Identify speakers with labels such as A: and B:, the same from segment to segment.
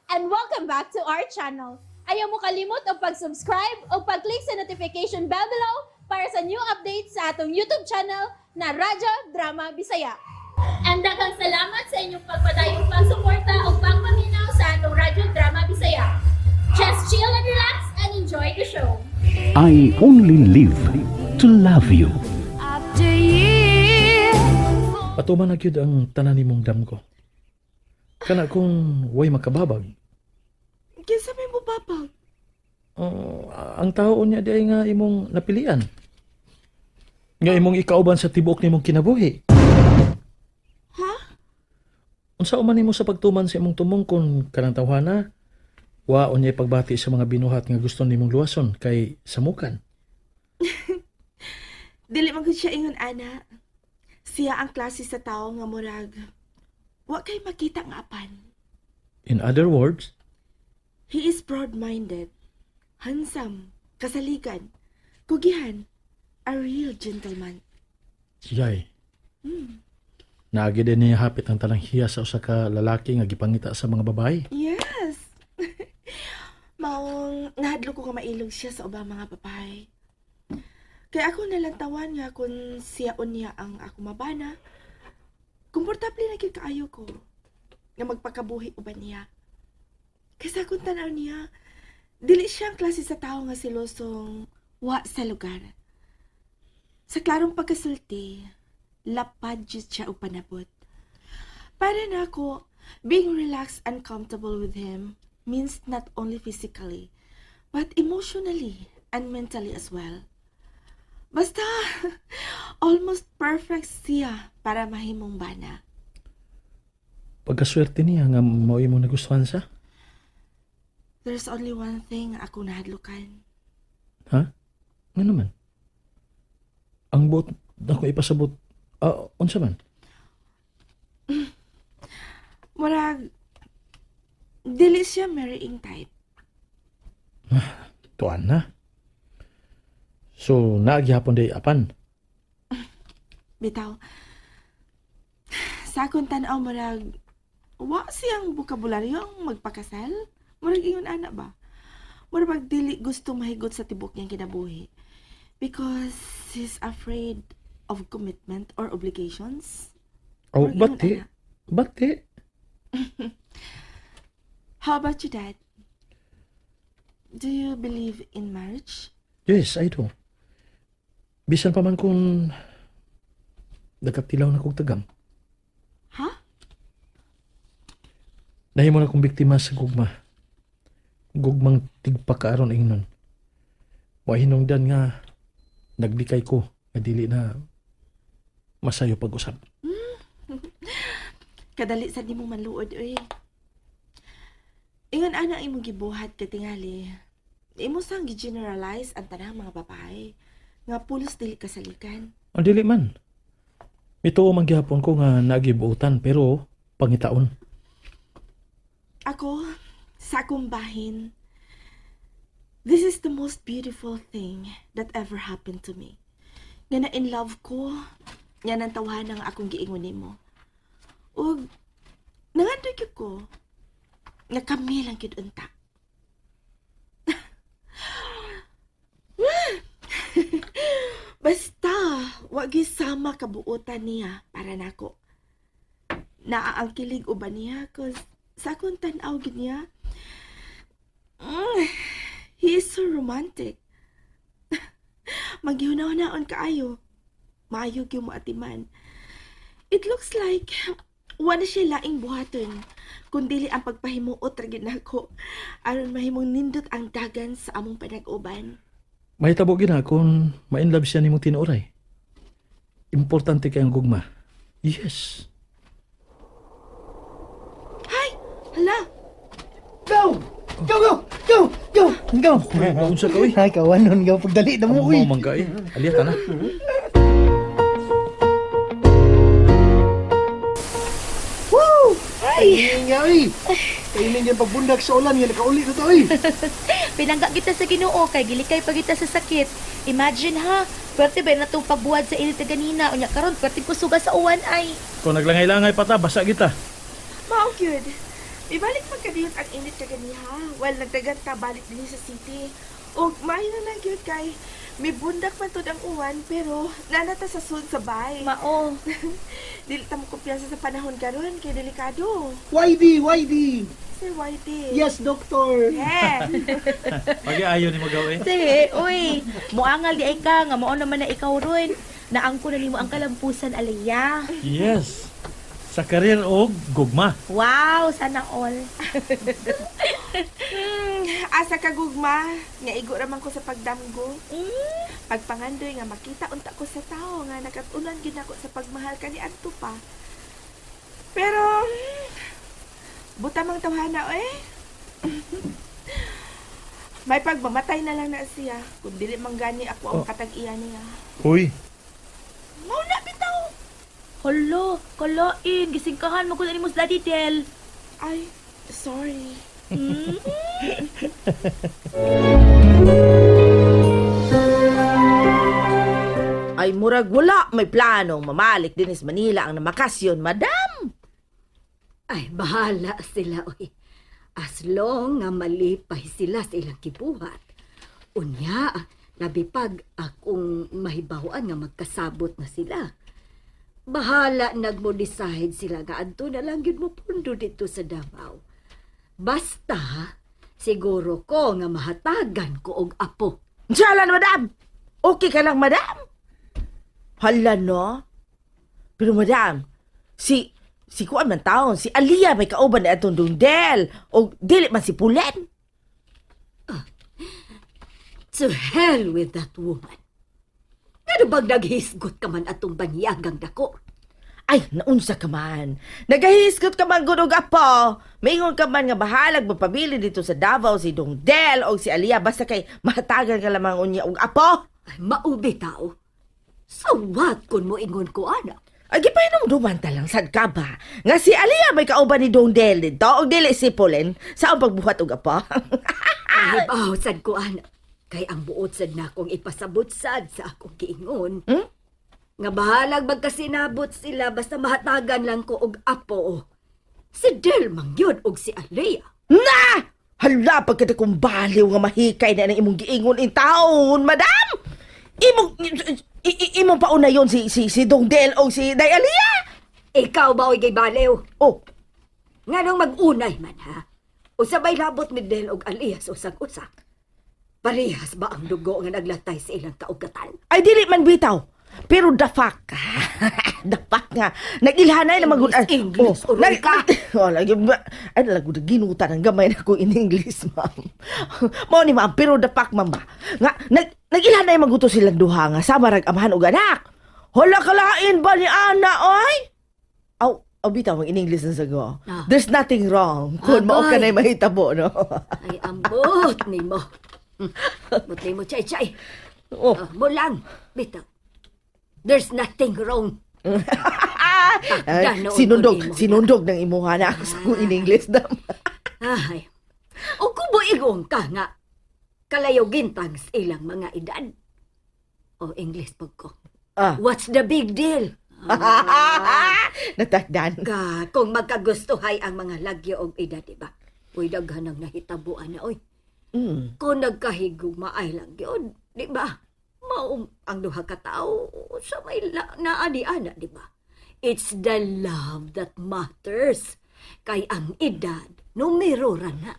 A: And welcome back to our channel. Ayaw mo kalimot og pag-subscribe o pag-click sa notification bell below para sa new updates sa atong YouTube channel na Radyo Drama Bisaya. And daghang salamat sa inyong pagpadayong pagsuporta o pagpaminaw sa atong Radyo Drama Bisaya. Just chill and relax and enjoy the show.
B: I only live to love you.
C: After year.
D: Patuman na gyud ang tanan nimong damgo. Kana kung way makababag.
E: Kinsa may mobabag?
D: Ang tao niya di ay nga imong napilian. Nga imong ikauban sa tibuok nimong kinabuhi.
E: Ha?
D: Unsa man nimo sa pagtuman sa imong tumong kung kanang tawhana, wa unya pagbati sa mga binuhat nga gusto nimong luwason kay samukan?
E: Dili man gud siya ingon ana. Siya ang klase sa tao nga murag wa kay makita nga apan.
D: In other words,
E: He is broad-minded, handsome, kasaligan, kugihan, a real gentleman.
D: Yay. Naagi din niya hapit ang tanang hiya sa usa ka lalaki nga gipangita sa mga babae.
E: Yes. Maong nahadlok ko nga mailog siya sa ubang mga babae. Kaya ako nalantawan nga kung siya unya ang ako mabana, komportable na gyud kaayo ko nga magpakabuhi uban niya. Kaysa akong tanaw niya, dili siya ang klase sa tao nga selosong wa sa lugar. Sa klarong pagkasulti, lapad jud siya og panabot. Para nako, being relaxed and comfortable with him means not only physically, but emotionally and mentally as well. Basta, almost perfect siya para mahimong bana.
D: Pagkaswerte niya nga mao imong nagustuhan sa.
E: There's only one thing ako nahadlukan.
D: Ha? Nga naman? Ang buot ako ipasabot, unsa man?
E: Murag, dili siya marrying type.
D: Tuan na. So, naa gihapon day apan.
E: Bitaw, sa akong tanaw murag, wa siyang bokabularyo ang magpakasal. Murag ingon ana ba? Murag pag dili gusto mahigot sa tibok niyang kinabuhi. Because he's afraid of commitment or obligations.
D: Oh,
E: Murag ingon
D: bati.
E: ana.
D: Bati.
E: How about you, Dad? Do you believe in marriage?
D: Yes, I do. Bisan pa man kung nagkatilaw na kong tagam.
E: Ha?
D: Nahimo na kong biktima sa gugma. Gugmang tigpakaaron ingnon. Wa hinungdan nga naglikay ko nga dili na masayo pag-usab.
E: Kadali sa nimo manluod, oy. Ingon ana ang imong gibuhat katingali. Imo sang gi-generalize ang tanang mga babae nga pulos dili kasalikan.
D: Ang dili man. Mituo man gihapon ko nga nagibuotan pero pangitaon.
E: Ako, sa akong bahin, this is the most beautiful thing that ever happened to me. Nga na in love ko, nga nang tawhan ang akong giingon nimo. Ug nangandoy gyud ko nga kami lang gyud unta. Basta, wa gyud sama kabuotan niya para nako. Naa ang kilig uban niya 'cause sa akong tan-aw gyud niya, he is so romantic. Maghihuna-hunaon kaayo. Maayo gyud mo atiman. It looks like wala siya laing buhaton kun dili ang pagpahimuot ra gyud nako aron mahimong nindot ang dagan sa among panag-uban.
D: Mahitabo gina kung ma-inlove siya nimong tinuoray. Importante kay ang gugma. Yes.
E: Hay! Hala!
F: Go! Go, go! Go! Go! Go!
D: Unsa ka, uy?
F: Ay, kawanon go. Pagdali na mo, uy.
D: Amo man ka eh. Aliya ka na.
F: Woo! Ay! Nga, uy. Kainin yan pagbundak sa ulan. Nga nakauli na to, uy.
G: Pinangga kita sa Ginoo kay gilikay pa kita sa sakit. Imagine ha, pwerte ba na itong pagbuhat sa init ganina unya karon pwerte kusuga sa uwan ay.
D: Kung naglangay-langay pa ta, basa kita.
E: Mao gyud. Ibalik man kadiyot ang init kaganiha. Well, nagdagan ta balik dinhi sa city. Og maayo na lang gyud kay may bundak man tud ang uwan pero nanata sa sud sa bay.
G: Mao.
E: Dili ta mo kumpiyansa sa panahon karon kay delikado.
F: YD, YD!
E: Sir Whitey.
F: Yes, doctor!
E: Yeah.
D: Pag-aayo ni magaw eh.
G: Sige, uy. Muangal di ay ka nga mao naman na ikaw ron. Naangko na nimo ang kalampusan, Aliyah.
D: Yes. Sa karir og gugma.
G: Wow, sana all.
E: Asa ka gugma, nga igo ra man ko sa pagdamgo. Pagpangandoy nga makita unta ko sa tao nga nakatunan gyud nako sa pagmahal kani adto pa. Pero buta mang tawhana eh. May pagmamatay na lang na siya kung dili man gani ako ang
D: Oh.
E: katag-iya niya.
D: Uy,
E: Mao na bitaw.
G: Hala, kalain. Gisingkahan mo ko na ni Mus Daddy Del.
E: Ay, sorry.
H: Ay murag wala may planong mamalik din sa Manila ang namakasyon, madam.
I: Ay, bahala sila, oy. As long nga malipay sila sa ilang kibuhat. Unya, labi pag akong mahibawan nga magkasabot na sila. Bahala nagmo-decide sila nga adto na lang gyud mo pundo dito sa Davao. Basta, siguro ko nga mahatagan ko og apo.
H: Inshallah, madam. Okay ka lang, madam. Hala, no? Pero madam, si si kuan man taon, si Aliyah may kauban na atong dungdel o dili man si Pulen.
I: To hell with that woman. Ngano bang naghisgot ka man atong banyagang dako?
H: Ay, naunsa ka man. Nagahisgot ka man gud og apo. Maingon ka man nga bahalag mapabili dito sa Davao si Dongdel o si Aliyah basta kay mahatagan ka lamang unya og apo.
I: Ay, maubi tao. So what kung mo ingon ko, anak?
H: Ay, gipahinumduman ta lang, sad ka ba? Nga si Aliyah may kauban ni Dongdel dito og dili si Pauline sa ang pagbuhat og apo.
I: Mahibaw sad ko, anak. Kay ang buot sad na akong ipasabot sad sa akong giingon.
H: Hmm?
I: Nga bahalag magkasinabot sila basta mahatagan lang ko og apo. Si Del mang yun og si Alea.
H: Na! Hala, pagkada kong baliw nga mahikay na ng imong giingon in taon, madam! Imong, imong pauna yon si Dongdel o si Day Aliyah!
I: Ikaw ba oy gay baliw?
H: Oh,
I: Nganong mag-unay man ha? Usabay labot ni Del og Alea sa usag-usa. Parehas ba ang dugo nga naglatay sa ilang kaugatan?
H: ay dili man bitaw. Pero the fact, the fact nga, nag-ilhanay na magun...
I: English, English, uroy ka.
H: Oh, lagi ba, ay lagi ginutan ang gamay na ko in English, ma'am. Mao ni ma'am, pero the fact, ma'am ba, nga, nag-ilhanay maguto silang duha nga, sama rag amahan og anak. Hala kalain ba ni ana, oy? Aw, aw bitaw ang in English na sago.
I: Ah.
H: There's nothing wrong kung mao ka
I: Agay.
H: na'y mahitabo, no?
I: Ay, ambot nimo. Ambot nimo, chay chay.
H: Oh.
I: Ah, mo lang, bitaw. There's nothing wrong.
H: Ay,
I: Takda noon
H: sinundog,
I: ko nimo.
H: sinundog ng imuha na ako sa kong in English na.
I: Ay, o kubuigong ka nga. Kalayo gintang sa ilang mga edad. O English pag ko.
H: Ah.
I: What's the big deal?
H: Natakdan.
I: Ka, kung magkagustuhay ang mga lagyo og edad, diba? Uy, daghan ang nahitabuan na, oy. Kung nagkahigugmaay lang yun, di ba? Mao ang duha ka tawo sa may naani-ana, di ba? It's the love that matters. Kay ang edad, numero ra na.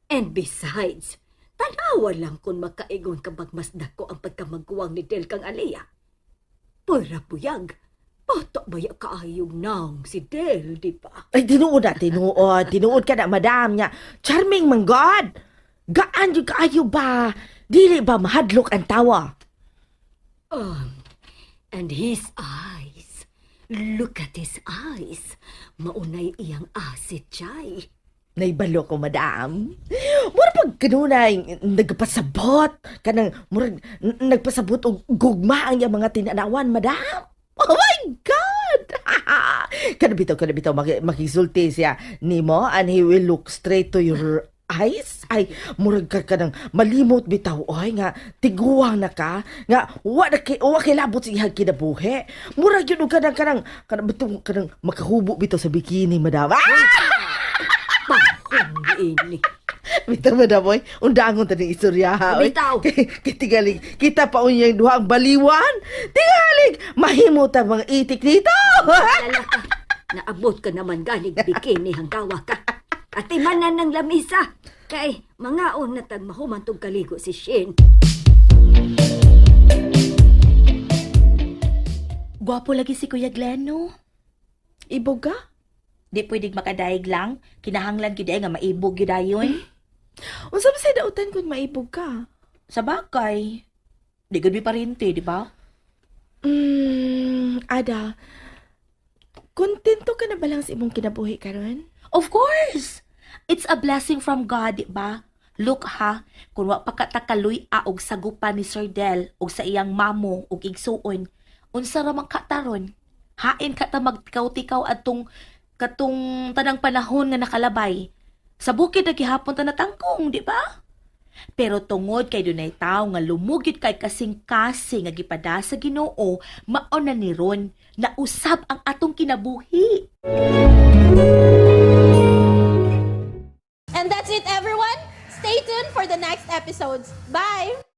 I: And besides, tanawa lang kung makaigon ka bag mas dako ang pagkamaguwang ni Del kang Aliyah. Pura puyag, bata baya kaayog naong si Del, di ba?
H: Ay, tinuod na, tinuod. Tinuod ka na, madam niya. Charming man God. Gaan yung kaayo ba? Dili ba mahadlok ang tawa?
I: And his eyes. Look at his eyes. Maunay iyang asit, chay.
H: Naibalo ko, madam. Mura pag kanunay, nagpasabot. Kanang, murag, nagpasabot og gugma ang iyang mga tinanawan, madam. Oh my God! Kana bitaw, makisulti siya nimo and he will look straight to your eyes. Ay, murag ka kanang malimot bitaw, oy, nga, tiguang na ka, nga, wa na kay, wa kay labot sa iyang kinabuhi. Murag yun, og kanang, kanang, kanang, bitaw, kanang, makahubo bitaw sa bikini, madam. Ah!
I: ini.
H: Bitaw madam oy, undangon ta ning istorya ha oy.
I: Bitaw.
H: Kay tingalig kita pa unyang duha ang baliwan. Tingalig mahimo ta mga itik dito.
I: Lala ka. Naabot ka naman ganig bikini hanggawa ka. Ati manan ng lamisa. Kay mangaon na tag mahuman tong kaligo si Shin.
G: Gwapo lagi si Kuya Glenn, no?
E: Ibog ka?
G: Di pwedeng makadaig lang. Kinahanglan gyud ay nga maibog gyud ayon.
E: Unsa ba sa dautan kung maibog ka?
G: Sa bagay. Di gud mi parente, di ba?
E: Ada. Kontento ka na ba lang sa imong kinabuhi karon?
G: Of course! It's a blessing from God, di ba? Look ha, kung wa pa katakaloy a og sagupan ni Sir Del og sa iyang mamo og igsuon, unsa ra man kataron? Hain ka ta magtikaw-tikaw adtong katong tanang panahon nga nakalabay. Sa bukid na gihapon ta natangkong, di ba? Pero tungod kay dunay tawo nga lumugid kay kasing-kasing nga gipada sa Ginoo, mao na ni ron nausab ang atong kinabuhi.
A: And that's it, everyone. Stay tuned for the next episodes. Bye!